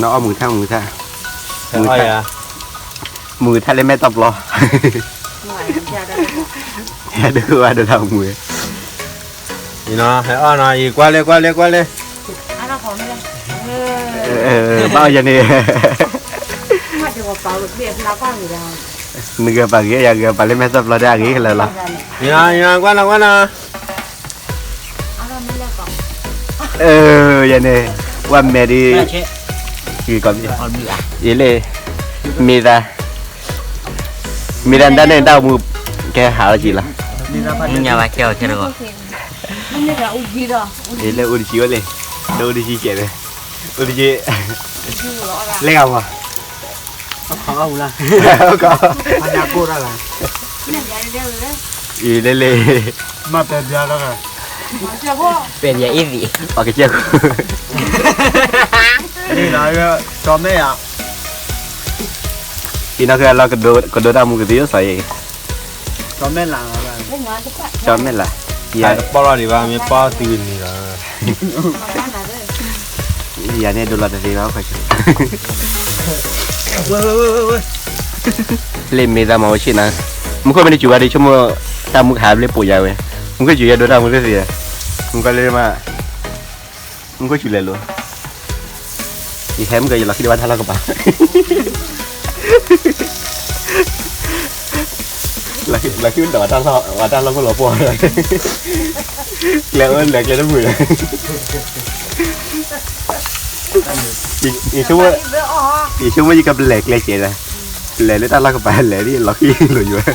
နအီၣ်မုာ်ထါမုာ်ထါ, မုာ်ထါ, မုာ်ထါလၢမဲာ်တီပျီ, ဟဲဒိၣ်ဝဲဒိၣ်ထါမုာ်, ဟဲအီၣ်နီၤ အံၤကွၢ်လၢကွၢ်လၢကွၢ်လၢ, ဘၣ်အီၣ်ယၤန့ၣ်, နဂၤပာ်ဂ့ၤယၤဂၤပာ်လၢမဲာ်တီပျီဒၣ်အဂ့ၤကလၢာ်လီၤ, ကွၢ်နီၤကွၢ်နီၤ ယၤန့ၣ်, ဝဲမဲာ်ဒ်, ယလဲၣ်, မ့ၢ်သး, မ့ၢ်သးတၢ်န့ၣ်တၢ်အိၣ်မူ, ကဲဟးလီၤကံလီၤ, ယလဲၣ်အိၣ်တဆံဝဲလဲၣ်, ဒီးအိၣ်တဆံကဲးလဲၣ်, အိၣ်တဆံ, လဲၣ်ဂၤမး အလဲၣ်, ပဲပယအ့ၣ်သံး, ပှၤကစၢ်ခိၣ်, ကၠီမဲာ်ယၤ, အံၤနီၢ်ကလီၤကဒိတၢ်မူကသ့စီၤအံၤ, ကၠီမဲာ်လး, ကၠီမဲာ်လး, ယၤတပီၢ်လီၤဒံးဘၣ် မ့ၢ်ပီၢ်သုန့ၣ်လီၤ ယၤန့ၣ်ဒိလီၤတသ့ဘၣ်, လၢမ့ၢ်သးမၤဝဲဆ့ၣ်နၤ, မူခိၣ်မ့ၢ်တစူၤဘၣ်ဒီး ဆိကမိၣ်တၢ်မူကဟးဘျ့ပိာ်ယၤဝဲ, မူခိၣ်စူၤယဲဒိတၢ်မူသ့ၣ်သ့ၣ်, မူကလၢမး, မူခိၣ်စူၤလဲၤလိၤ, ယဟဲမုၢ်ကယလီၤဃံၤဒံးဝဲတၢ်လီၢ်ကပၤ လီၤဃံၤဒီးဝဲတၢ်လီၢ်ခိၣ်လီၤပှီၢ်, ကျဲအိၣ်လဲၤကျဲတမုာ်လၢ, ယဆိကမိၣ်ယကပလဲၤကျဲကဲးဒီး, ပလဲၤလၢတၢ်လီၢ်ကပၤ လဲၤဒ်လီၤဃံၤလိာ်ယိာ်ဝဲ,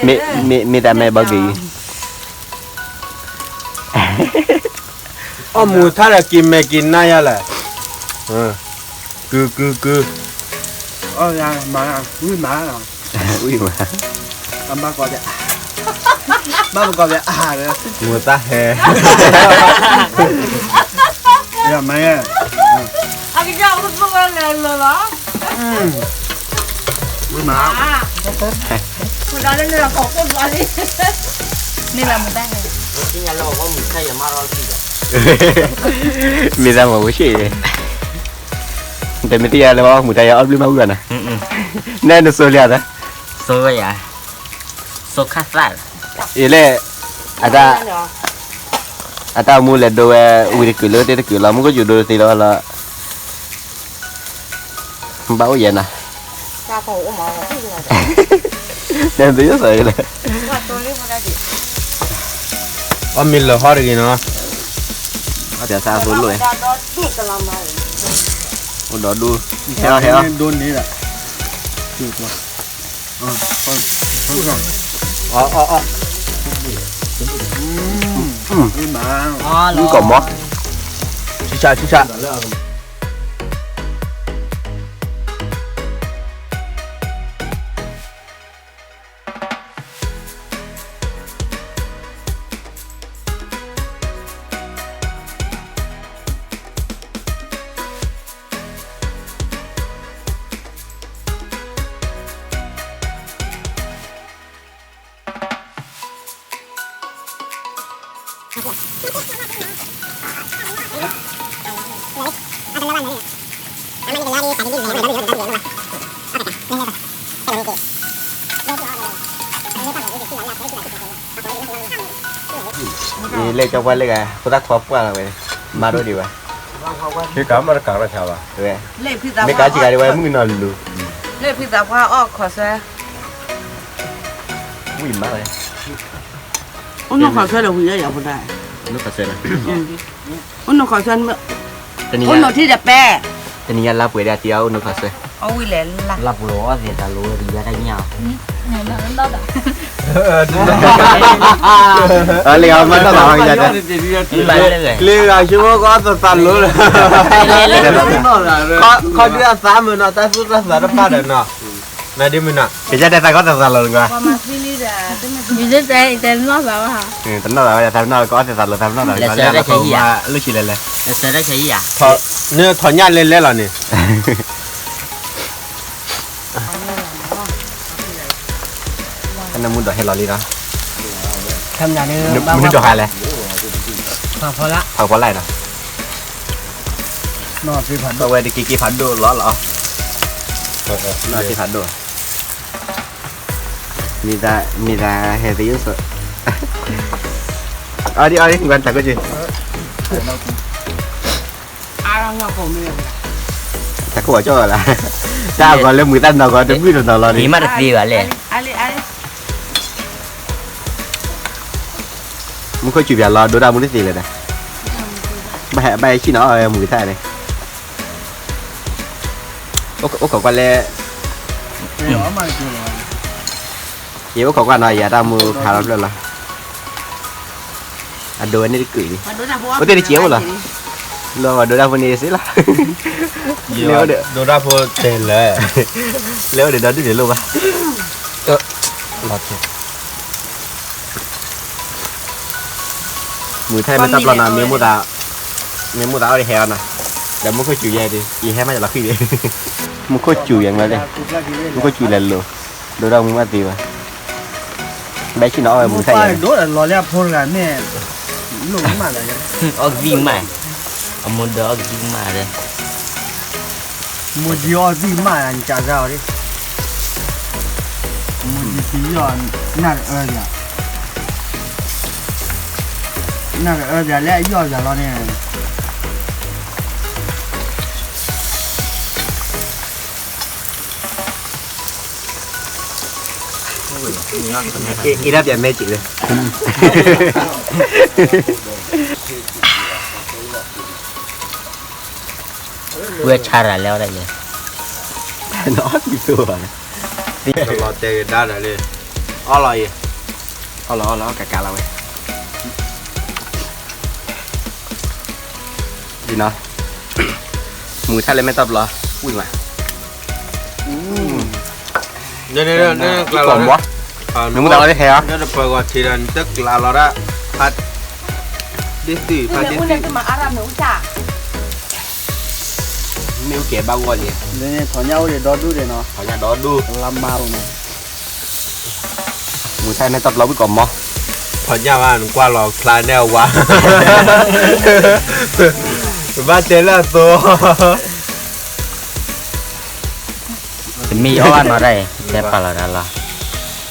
မ့ၢ်တၢ်မဲာ်ဘီက့ၤ, အီၣ်မူၤထါဒီးက့ၤမဲာ်က့ၤနါယၤလဲၣ်, ကုကုကု, ဝံၣ်မး, ဝံၣ်မး, ဘၣ်ပကီၢ်, ဘၣ်ပကီၢ်, မူၤတၢ်ဟဲ, မ့ၢ်, အကစၢ်အိၣ်သိဝဲလဲၤလၢၤလီၤ, ဝံၣ်မး, မ့ၢ်လၢမူၤတၢ်ဟဲ, မ့ၢ်တၢ်မၤဝဲဆ့ၣ်, တမ့ၢ်တယၤလၢအီၣ်မူၤတၢ်ယၤ အီၣ်ဘျုးမးဝံၤဘၣ်နၤ, နဲနစိၤလံဧါ, စိၤဝဲယၤ, စိၤခါသၣ်, အံၤလဲၣ်, အတၢ်, အတၢ်အိၣ်မူလဲၤဒိဝဲ, ဝံၤတကုာ်လၢတ့ၢ်တကုာ်လီၤ မူခိၣ်စူၤဒိတသ့လီၤလီၤ, ဘၣ်အိၣ်ယဲနၤ, နသုယိၣ်စီၤလဲၣ်, အီၣ်မ့ၤလၢာ်ဟီၣ်တဂ့ၤနီၤ, အီၣ်တၢ်သးအသိလိၣ်, အိၣ်ဒီးဒိ, ဟဲအီၣ်ဟဲအီၣ်, အီၣ်အီၣ်အီၣ်, မုၣ်ကီၢ်မီ, ဆံဆးဆံဆး.လဲၤကၠီပှၢ်လၢဂၤ ဖိသၣ်ခွါပှၢ်လီၤဝဲ, မၤဒိၣ်ဒံးဘၣ်, မ့ၢ်ကၤမ့ၢ်တကၤထီၣ်ဆါဘၣ်, မ့ၢ်ကၤစံးကၤဒံးဝဲမုၣ်ကနီၤလူၤ, လၢဖံသးပှၢ်အီၣ်ခီၣ်ဆၢ, ဝံၣ်မးဝဲ, အိၣ်နီၢ်ခီၣ်ဆၢဒီးဝံၣ်ယါယၤဖိဒၣ်, အိၣ်နီၢ်ခီၣ်ဆၢ, အိၣ်နီၢ်ထံဒီးပဲ, တနံၤညါလါပှဲၤဒၣ်တံၢ်အီၣ်အိၣ်နီၢ်ခီၣ်ဆၢ, အဝံၣ်လဲၤလၢ, လါပှဲၤအီၣ်သ့ၣ်တၢ်လိၤဝဲတယါတၢ်ညၣ်, လၢအမၤနီၢ်သးဝဲကယါ, လၢဂၤဆိကမိၣ်ကအီၣ်သးသးလိၤလၢ, ခီဒုးအသးမုာ်နီၤ တၢ်သူၣ်တၢ်သးတဖၣ်ဒီးနီၤ, နဒ်မုာ်နီၤ, ကယါတဲသးကအီၣ်သးသးလိၤလၢဂၤ, တနီၣ်သးဝဲ တနီၣ်သးဝဲ တနီၣ်သးဝဲ ကီၢ်အီၣ်သးသးတနီၣ်လၢကီၢ်အီၣ်သးသးတနီၣ်သးလၢလၢခီမၤလၢဆံလဲၤလဲၣ်, နထီၣ်ညၣ်လဲၤလဲၤလီၤန့ၣ်, နမူဒီးဟဲလီၤလံနီၤ, မနုၤဒိးဟးလဲၣ်, ဖးဖီလာ်နီၤ, အဝဲတက့ၤက့ၤဖးဒိၣ်လီၤလီၤ, က့ၤဖးဒိၣ်, မ့ၢ်သးဟဲသယိၣ်စိး, အီဒံအီဒံ ကွၢ်တၢ်ကိၣ်က့ၤ တၢ်ခိၣ်အကၠီၣ်လၢ, တၢ်အဂီၤလၢမုာ်တၢ်နီၤဂီၤတဘုၣ်တနီၤလီၤန့ၣ်, မ့ၢ်တသ့ဘၣ်လဲၣ်, မူခိၣ်စူၤပၠးလီၤ ဒိတၢ်မူတသ့လၢၤဒီး, ဘၣ်ဟဲဆံၣ်နီၤအီၣ်ဝဲမုာ်ထၣ်န့ၣ်, အိၣ်ခိးကွၢ်လဲၣ်, ယအိၣ်ခိးကွၢ်နီၤ ယတၢ်မူခါလီၤဖျၢၣ်လီၤ, အဒိဝဲန့ၣ်တကုာ်လံ, အိၣ်တ့ၢ်တစဲးအိၣ်လီၤ, လၢအဒိတၢ်ဖိန့ၣ်စ့လီၤ, ဒိတၢ်ဖိတဲလၢ, လၢအိၣ်ဒီးဒုးန့ၣ်လိၣ်ဘၣ် မုာ်ထၣ်မ့ၢ်တၢ်ပျီနီၤ မ့ၢ်မိၣ်သးအီၣ်ဒံးဟဲအီၤနီၤ, ဒီးမူခိၣ်စူၤယဲဒံး ယဟဲမးယလီၤဃံၣ်ဒံး, မူခိၣ်စူၤယဲမးလဲၣ်, မူခိၣ်စူၤလဲၤလိၤ, ဒိတၢ်မူမးသ့ဘၣ်, ဘဲဆံၣ်နီၤအီၣ်ဝဲမုာ်ထၣ်ယဲ, ဒိလီၤလၢအဖိတဂၤမ့ၢ်, လိၣ်မး, အီၣ်ဂံၢ်မး, အမိၢ်ဒီးအီၣ်ဂံၢ်မးဒီး မိၢ်ကံအီၣ်သံၣ်မးယၤ နကးစၢ်အီၤဒ်, မိၢ်ကံသံယီၢ်, နၢ်တအၢယၤ, နၢ်တအၢယၤလၢအယီၢ်ယၤလီၤန့ၣ်, အ့ၣ်ဒၣ်ပျးမဲက့ၤလၢ ဝဲဆါရၤလဲၣ်အီၤဒၣ်ယဲ, နအီၣ်သံသိဘၣ်, လီၤတဲာ်ကဒါဒီးလၢ, အီၣ်လီၤအံၤ, အီၣ်လီၤအီၣ်လီၤ ကကးလီၤဝဲ, ဒ်နီၤ, မုာ်ထၣ်လၢမဲာ်တီပျီ, ဝံၣ်မး, နမူသးလီၤဟဲဧါ, နတပၢၤဂီၤထံးဒီး နတကျးလီၤဒၣ်, ဖးဒ့သုး, ဖးဒ့သုး, မ့ၣ်အူကဲဘၣ်ဂီၢ်လံ, ထီၣ်ညၣ်အိၣ်ဒံးဒီဒူၣ်ဒံးနီၤ, ထီၣ်ညၣ်ဒီဒူၣ်, လါမါအိၣ်နီၤ, မုာ်ထၣ်မဲာ်တီပျီဝံၣ်ကီးမီ, ထီၣ်ညၣ်ဘၣ် နကွၢ်လီၤဖျါန့ၢ်အဝါ, ဘၣ်တဲလၢအသိ တမ့ၢ်ယအီၣ်ဘၣ်နီၤဒၣ်အံၤ တဲပာ်လီၤတၢ်လီၤ,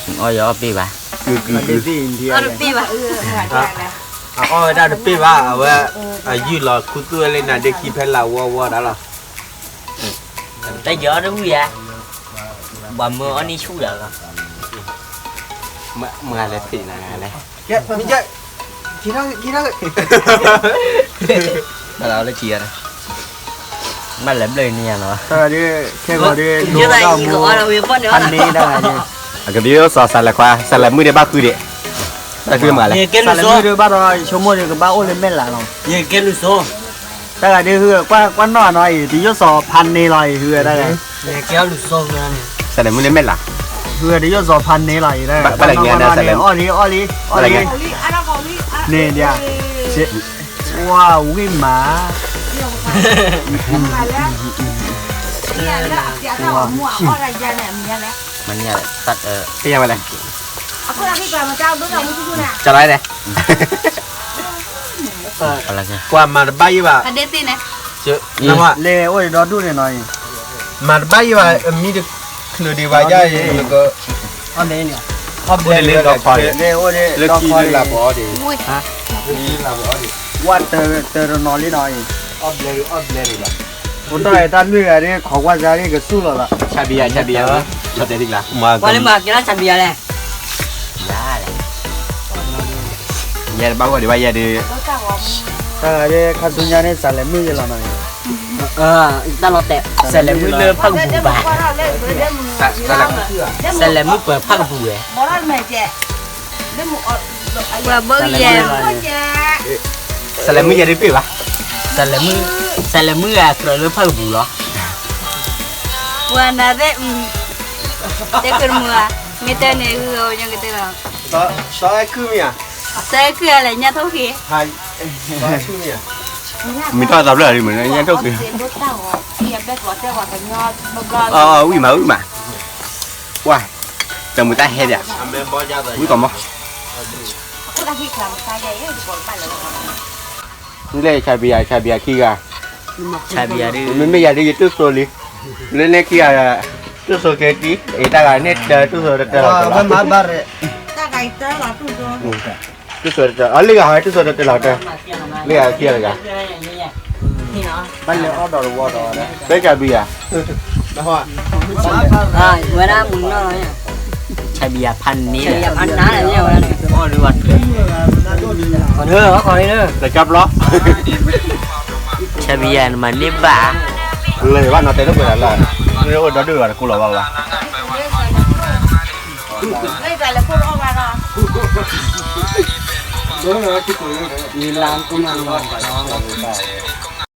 နအီၣ်ယအီၣ်ပ့ၢ်ဘၣ်, အီၣ်တပ့ၢ်ဘၣ်, အဝဲ, အယုၢ်လီၤခူသူၣ်ဝဲလၢ နၤဒ့ခံဖဲလၢဝီဝီတၢ်လီၤ, တယီတဝံၣ်ဧါ, ပှၤမၢအီၣ်န့ၢ်ဆူၣ်လီၤလီၤ, မၤလဲၣ်ဖံးနၤလဲၣ်, ဘၣ်လၢဘျၢၣ်န့ၣ်လီၤ, ခဲဂီၤဒ် ဖးန့ၢ်ဒၣ်, အကဒုးစီၤစးလဲၤခွါ စးလဲၤမုၣ်ဒံးဘၣ်ဃုဒံး, တၢ်ဃုမၤလဲၣ်, စးလဲၤမုၣ်ဒံးဘၣ်ဒီး ဆိကမိၣ်ဒံးကဘၣ်အိၣ်လၢမဲာ်လးလီၤ, တၢ်ဂၤဒ်ဟု ကွၢ်နီၣ်နီၤအံၤ တယိၣ်စီၤဖးန့ၢ်လီၤအံၤ ဟုဝဲဒၣ်, စးလဲၤမုၣ်လၢမဲာ်လး, ဟုဝဲတယိၣ်စီၤဖးန့ၢ်လီၤအံၤ, ဘၣ်လၢညါန့ၣ် စးလဲၤ, အီၣ်လံ အီၣ်လံ, အီၣ်လံ, န့ၣ်ဒံး, ဝါဝံၣ်မး, မနုၤလဲၣ်, ကလီလဲၣ်, ကွၢ်မၤတဘၣ်ယံၤဘၣ်, လဲၤအိၣ်ဒီဒူၣ်န့ၣ်နီၤ, မၤတဘၣ်ယံၤဘၣ် အမံတချုးဒံးဘၣ်ယါအံၤ, အိၣ်ဒံးလၢဒီခီ, လၢခံလၢလၤပီၤအီၤဒံး, ဝၣ်တၢၤတနီၤလံနီၤအံၤ, အိၣ်တၢ်အံၤတၢ်လွံၢ်ဂၤဒ် ခိးကွၢ်စါဒ်ကဆူၣ်လီၤလီၤ, ဆါဘံယၤ ဆါဘံယၤ, လီၤတဲာ်တကျါ, ကွၢ်လၢမၤကဲလီၤဆါဘံယၤလဲၣ်, ယၤလဲၣ်, ယဲတဘၣ်ဂီၢ်ဒံးဘၣ်ယဲဒုး, တၢ်ဂၤဒ်ခါဆူညါန့ၣ် စးလဲၤမုၣ်ယဲလီၤနီၤ, တၢ်လီၤတဲာ် စးလဲၤမုၣ်လၢဖၣ်ကပူၤဘၣ်, စးလဲၤမုၣ်ပၢၤဖၣ်ကပူၤဝဲ ပှၤဘီယဲ, စးလဲၤမုၣ်ယဲဒ်ပ့ၢ်ဘၣ်, စးလဲၤမုၣ်, စးလဲၤမုၣ်ဂၤကြၢးလၢဖၣ်ကပူၤလီၤ, ပှၤနၤသ့ၣ်, တဲကမုာ်ဧါ, မ့ၢ်တဲန့ၣ် ဂုၢ်ဂီၤညါကတဲလီၤ, စီၤအဲၣ်ခုၣ်မ့ၢ်ဧါ, စီၤအဲၣ်ခုၣ်လဲၣ် ညၣ်ထိၣ်ဃ့, မ့ၢ်ထီၣ်သးဖျၢၣ်လီၤမ့ၢ် ညၣ်ထိၣ်ဃ့, အဝံၣ်မး ဝံၣ်မး, ဝါ, တမုာ်တၢ်ဟဲဒံး, ဝံၣ်ကီးမီ, လၢဆၣ်ဘံယၤ ဆၣ်ဘံယၤခံဂၤ, ဆၣ်ဘံယၤဒုး မ့မ့ၢ်ယၤဒုးယတူၢ်စိလံ, လၢန့ၣ်ခံဂၤ တူၢ်စိကဲတံၢ်, အတၢ်ဂၤန့ၣ်တတူၢ်စိတတၢၢ်လီၤ, တူၢ်စိတတၢၢ်, အလံဂၤဟီတူၢ်စိတတၢၢ်လီၤတၢၢ်, လံဂၤခံဂၤတဂၤ ဘၣ်လဲၤအီၣ်ဒီးတဝီဒီး ဖဲဆၣ်ဘံယၤ, ဝဲဒၣ်မုၢ်နီၢ်လီၤ, ဆၣ်ဘံယၤဖးန့ၣ်, အီၣ်ဒုးဝဲ, တကပျီ, ဆၣ်ဘံယၤနမၤန့ၢ်ဘၣ်, လဲၤဘၣ်နီၤတဲလိာ်ကွဲလၢ်, မ့ၢ်အိၣ်ဒီဒုၣ်ဂၤတကိးလီၤဘၣ်ဘၣ်, လၢလၢကိးလီၤဘၣ်ဘၣ်.